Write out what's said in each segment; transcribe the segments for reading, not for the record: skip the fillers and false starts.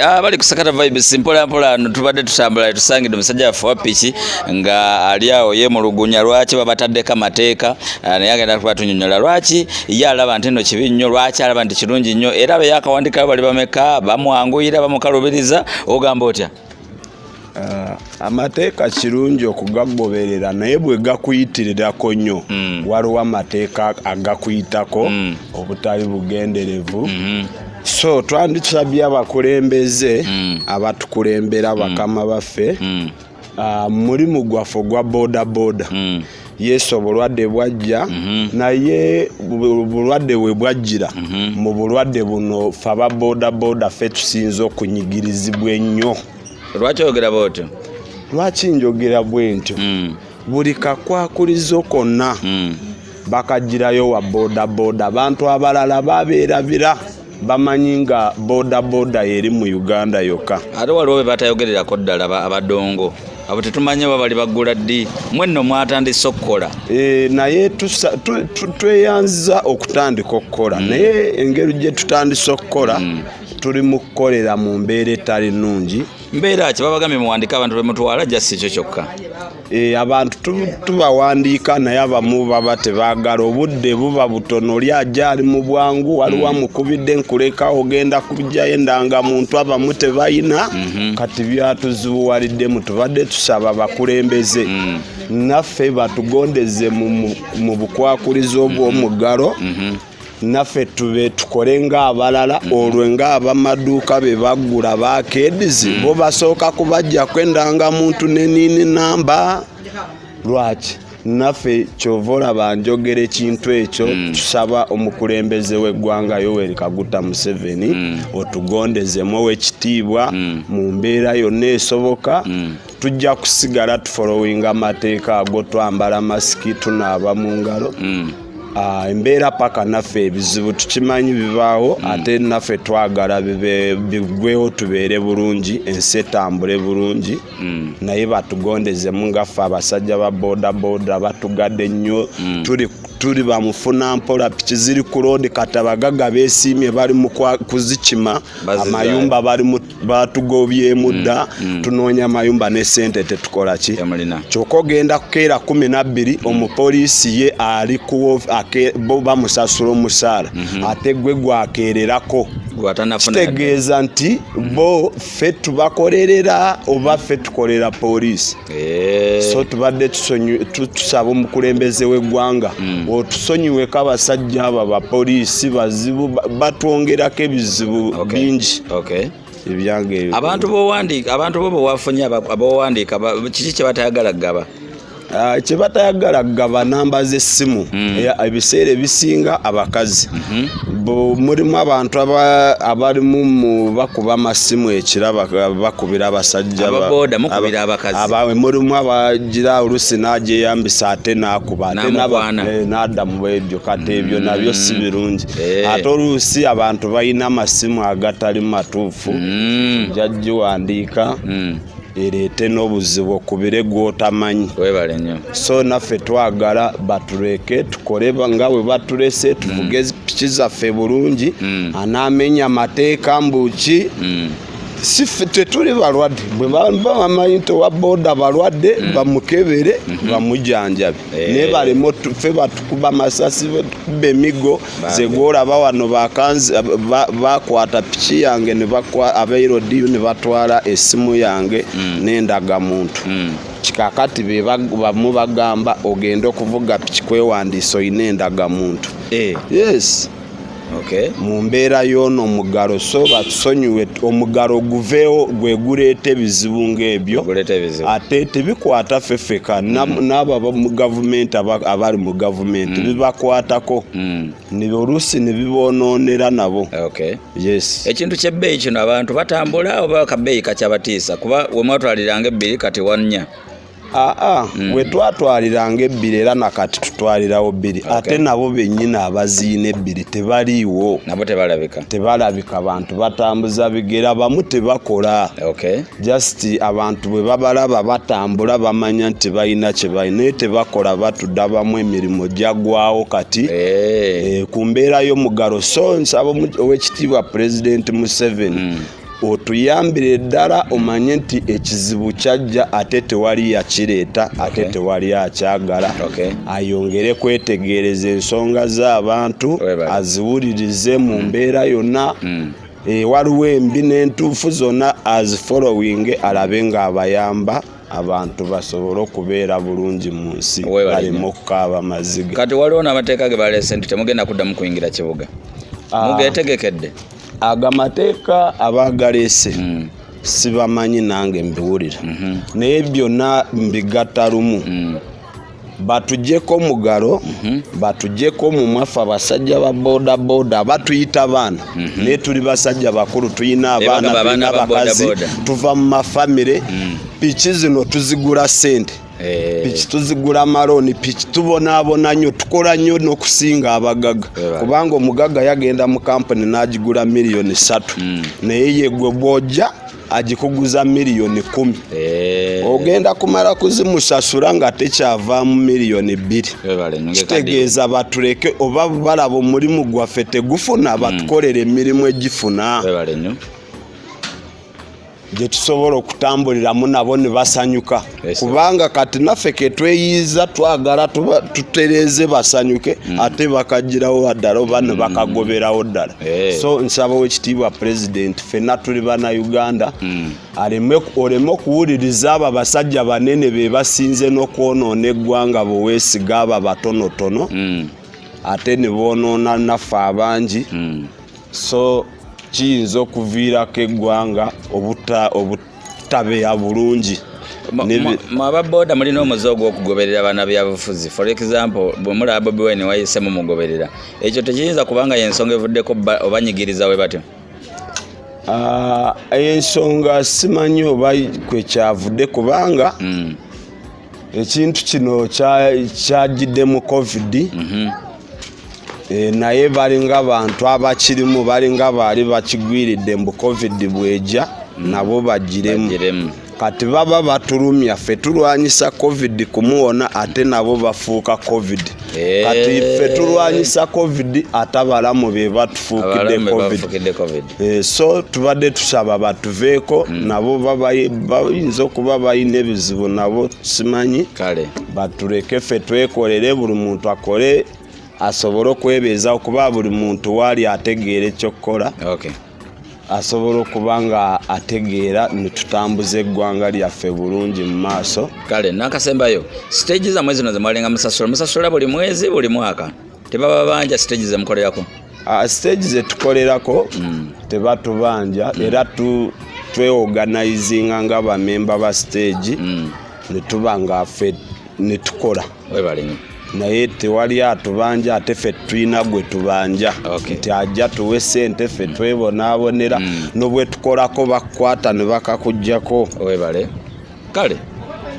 Abali ku Sakata Vibes, mpola mpola no tubadde tutambula, tusangidde omusajja waffe wa piki nga ali awo yeemulugunya lwaki babataddeko amateeka. Naye agenda kuba tunyonyola lwaki ye alaba nti nno kibi nnyo, lwaki alaba nti kirungi nnyo, era be yakawandikayo bali bameka, bamwanguyira, bamukalubiriza. Ogamba otya? Amateeka kirungi okugagoberera, naye bwe gakuyitirirako nnyo, waliwo amateeka agakuyitako obutali bugenderevu. So twandisabye abakulembeze abatukulembera, bakama baffe, mulimu gwaffe ogwa boda boda, yes, obulwadde bwajja, naye bulwadde bwe bwajjira, mu bulwadde buno fe aba boda boda ffe tusinze okunyigirizibwa ennyo. Lwaki oyogera bwotyo? Lwaki njogera bwe ntyo? Buli kakwakulizo konna bakagirayo wa boda boda. Abantu abalala babeerabira, bamanyi nga boda boda yeri mu Uganda yokka. Ate waliwo be batayogererako ddala, abadongo abo tetumanyi oba bali baggula ddi. Mwenno mwatandise okukola. Naye tweyanziza okutandika okukola, naye engeri gye tutandise okukola, tuli mu kukolera mu mbeera etali nnungi. Mbeera ki? Babagambye muwandike abantu bemutwala, just ekyo kyokka? Abantu tubawandiika, naye abamu baba tebaagala, obudde buba butono. Oli ajja ali mu bwangu, waliwo amukubidde, nkuleka ogenda kujjayo endangamuntu, abamu tebayina. Kati byatuzibuwaliddemu. Tubadde tusaba bakulembeze naffe batugondeze mu bukwakulizo obw'omuggalo, naffe tube tukole ng'abalala. Olwo ng'abamaduuka be baggula bakeedizi, bo basooka kubajjako endangamuntu ne NIN number, lwaki naffe? Kyova olaba njogera ekintu ekyo. Tusaba omukulembeze w'eggwanga Yoweri Kaguta Museveni otugondezemu ow'ekitiibwa mu mbeera yonna esoboka. Tujja kusigala tufollowinga amateeka ago, twambala masiki, tunaaba mu ngalo. Embeera paka naffe ebizibu tukimanyi bibaawo, ate naffe twagala biggwewo, tubeere bulungi, ensi etambule bulungi, naye batugondezemu nga ffe abasajja ba boda boda batugadde nnyo. Tuli bamufuna mpola, piki ziri ku road. Kati abagagga beesiimye, bali mu kuzikima. Bazizaayo. Amayumba bali batugobyemu dda, tunoonya amayumba ne sente tetukola ki? Temulina. Kyokka ogenda kukeera 12, omupoliisi ye ali ku bo bamusasula omusaala, ate gwe gwakeererako. Gwatanafuna. Kitegeeza nti bo ffe tubakolerera oba ffe tukolera poliisi? So tubadde tusaba omukulembeze w'eggwanga otusonyiweko abasajja abo abapoliisi bazibu, batwongerako ebizibu bingi. Ebyange ebyo. Abantu bowandiika, abantu bo bewafunye, abowandiika, kiki kye batayagala kugaba? Kye batayagala kugaba, namba z'essimu. Ebiseera ebisinga abakazi. Mulimu abantu abalimu mu bakuba amasimu ekira, bakubira abasajja. Ababoda mukubira abakazi. Mulimu abagira oluusi n'agyeyambisa ate n'akuba ate N'amukwana. N'adda mu ebyo. Kati ebyo nabyo si birungi. Ate oluusi abantu balina amasimu agatali matuufu, ojja giwandiika ereete n'obuzibu, okubire gw'otamanyi. Webale nnyo. So naffe twagala batuleke tukole nga bwe batulese, tuvuge piki zaffe bulungi. Anaamenya amateeka mbuki? Si ffe tetuli balwadde. Bwe baba bamanyi nti owa boda balwadde, bamukebere, bamujanjabe. Naye baleme ffe batukuba amasasi, batukuba emigo. Ze gwolaba wano bakanzi bakwata piki yange ne aba LDU ne batwala essimu yange n'endagamuntu. Kikakati be bamu bagamba ogende okuvuga piki kwewandiisa olina endagamuntu. Yes. Mu mbeera y'ono omugalo, so batusonyiwe omugalo guveewo, gwe guleeta ebizibu ng'ebyo. Guleeta ebizibu. Ate tebikwata ffe ffeka, n'abo aba mu gavumenti, abali mu gavumenti bibakwatako. Ni oluusi ne biboonoonera nabo. Yes. Ekintu ky'ebbeeyi kino, abantu batambula oba kabbeeyi kakyabatiisa? Kuba we mwatwaliranga ebbiri, kati wannya. Aa, we twatwaliranga ebbiri, era nakati tutwalirawo bbiri. Ate nabo bennyini abaziina ebbiri tebaliiwo. Nabo tebalabika. Tebalabika, abantu batambuza bigere, abamu tebakola. Just abantu bwe babalaba batambula, bamanya nti balina kye balina, naye tebakola, batudde, abamu emirimu gyaggwawo kati. Ku mbeera y'omugalo, so nsaba owekitiibwa Pulezidenti Museveni. Otuyambire ddala omanye nti ekizibu kyajja ate tewali yakireeta ate tewali akyagala. Ayongere kwetegereza ensonga z'abantu, aziwulirize mu mbeera yonna. Waliwo embi n'entuufu zonna azifollowinge, alabe ng'abayamba abantu basobole okubeera bulungi mu nsi, baleme okukaaba maziga. Kati waliwo n'amateeka ge baleese nti temugenda kuddamu kuyingira kibuga. Mugeetegekedde? Ago amateeka abaagaleese sibamanyi, nange mbiwulira, naye byonna mbigatta lumu. Batuggyeko mugalo, batuggyeko mumwaffe abasajja ba boda boda batuyita baana, naye tuli basajja bakulu, tulina abaana, bagamba tulina abaana ba boda abakazi, boda. Tuva mu mafamire. Piki zino tuzigula sente, piki tuzigula malooni, piki tubonaabona nnyo, tukola nnyo n'okusinga abagaga, kubanga omugagga yagenda mu kampuni n'agigula miliyoni 3, naye ye gwe bw'ojja agikuguza miliyoni 10. Ogenda kumala kuzimusasula nga tekyavaamu miliyoni 2. Webale nnyo. Kitegeeza batuleke, oba balaba omulimu gwaffe tegufuna, batukolere emirimu egifuna Webale nnyo. gye tusobola okutambuliramu nabo ne basanyuka. Yes, sir. Kubanga kati naffe ketweyiiza twagala tutereeze basanyuke, ate bakagirawo ddala oba ne bakagoberawo ddala. So nsaba owekitiibwa Pulezidenti, ffenna tuli Bannayuganda, oleme okuwuliriza abo abasajja banene be basinze n'okwonoona eggwanga, bwe weesiga abo abatonotono ate ne boonoona naffe abangi. So kiyinza okuviirako eggwanga obutabeera bulungi. Mwe aba boda mulina omuze ogw'okugoberera bannabyabufuzi. For example, bwe mulaba Bobi Wine wayise mumugoberera, ekyo tekiyinza kubanga y'ensonga evuddeko obanyigiriza we batyo? Ensonga simanyi oba kwe kyavudde, kubanga ekintu kino kyajjidde mu COVID. Naye balinga bantu abakirimu, balinga baali bakigwiridde mbu COVID bwejja nabo bagiremu. Bagiremu. Kati baba batulumya, ffe tulwanyisa COVID kumuwona, ate nabo bafuuka COVID. Kati ffe tulwanyisa COVID, ate abalamu be batufuukidde Abalamu be COVID. Bafuukidde COVID. So tubadde tusaba batuveeko, nabo bayinza okuba balina ebizibu nabo, simanyi. Batuleke ffe twekolere, buli muntu akole asobole okwebeezawo, kuba buli muntu waali ategeera ekyokukola, asobola okuba nga ategeera ne tutambuza eggwanga lyaffe bulungi mu maaso. Kale nakasembayo, stage zammwe zino zemwalinga musasula, musasula buli mwezi, buli mwaka? Tebaba banja stage zemukolerako? Stage zetukolerako tebatubanja, era tweorganizinga nga bamemba ba stage ne tuba nga ffe ne tukola. Webale nnyo. Naye tewali atubanja, ate ffe tulina gwe tubanja nti ajja tuwe sente, ffe twebonaabonera, nobwe tukolako bakukwata ne bakakugjako. Webale. Kale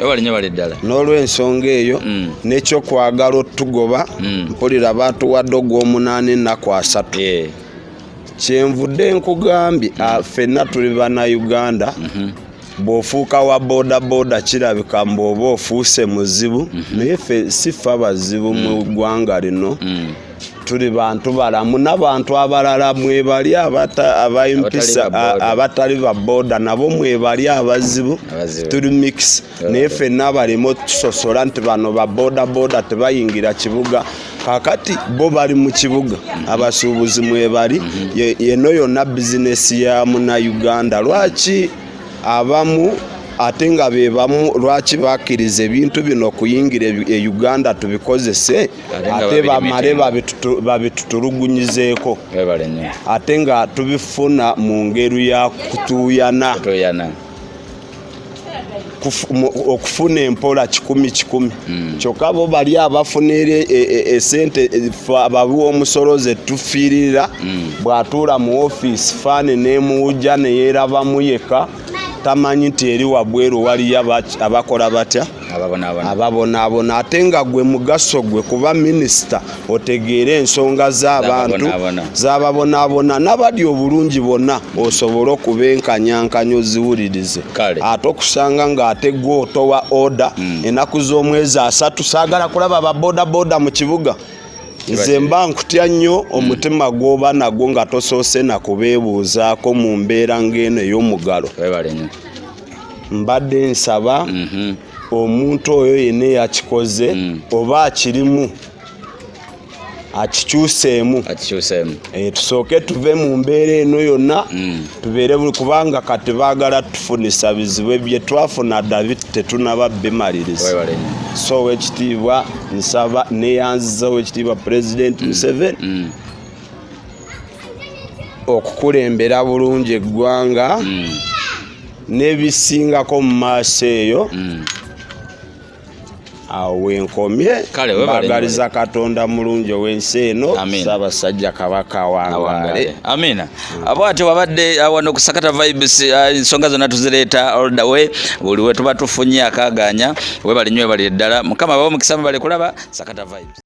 webale nnyo, bali ddala. N'olw'ensonga eyo n'ekyokwagala otugoba, mpulira batuwadde ogw'omunaana ennaku 30. Kyenvudde nkugambye, ffenna tuli Bannayuganda. Bw'ofuuka wa boda boda kirabika mbu oba ofuuse muzibu, naye ffe si ffe abazibu mu ggwanga lino. Tuli bantu balamu n'abantu abalala mwebali abayimpisa, Abatali ba boda. Abatali ba boda nabo mwebali abazibu. Abazibu. Tuli mix, naye ffenna baleme tusosola nti bano ba boda boda tebayingira kibuga. Kakati bo bali mu kibuga, abasuubuzi mwebali, yeno yonna bizinesi ya Munnayuganda. Lwaki abamu ate nga be bamu, lwaki bakkiriza ebintu bino okuyingira e Uganda tubikozese, Ate nga ate babiri bamale mitingo. Babitutulugunyizeeko, Webale nnyo. ate nga tubifuna mu ngeri ya kutuuyana. Kutuuyana. Okufuna empola kikumi kikumi, kyokka bo bali abafuna eri esente, ffe abawi omusolo ze tufiirira. Bw'atuula mu ofiisi faani n'emuwujja ne yeerabamu yekka, tamanyi nti eri wabweru waliyo abakola batya, Ababonaabona. ababonaabona, ate nga gwe mugaso gwe kuba minisita otegeere ensonga z'abantu Z'ababonaabona. z'ababonaabona n'abali obulungi bonna, osobole okubenkanyankanya oziwulirize. Ate okusanga ng'ate gwe otowa order ennaku z'omwezi 30, saagala kulaba ba boda boda mu kibuga. Nze mba nkutya nnyo omutima gw'oba nagwo nga tosoose na kubeebuuzaako mu mbeera ng'eno ey'omugalo. Webale nnyo. Mbadde nsaba omuntu oyo yenna eyakikoze oba akirimu akikyuseemu. Akikyuseemu. Tusooke tuve mu mbeera eno yonna, tubeere buli, kubanga kati baagala tufunisa bizibu bye twafuna dda tetunaba bimaliriza. Webale nnyo. So owekitiibwa, nsaba neyanziza owekitiibwa Pulezidenti Museveni okukulembera bulungi eggwanga n'ebisingako mu maaso eyo. Awo wenkomye. Kale, webale. Mbagaliza Katonda mulungi ow'ensi eno. Amiina. Ssaabasajja Kabaka awangaale. Amina. Bwatyo wabadde wano ku Sakata Vibes, ensonga zonna tuzireeta all the way buli we tuba tufunye akaganya. Webale nnyo, webale ddala. Mukama bawe omukisa, mubale kulaba Sakata Vibes.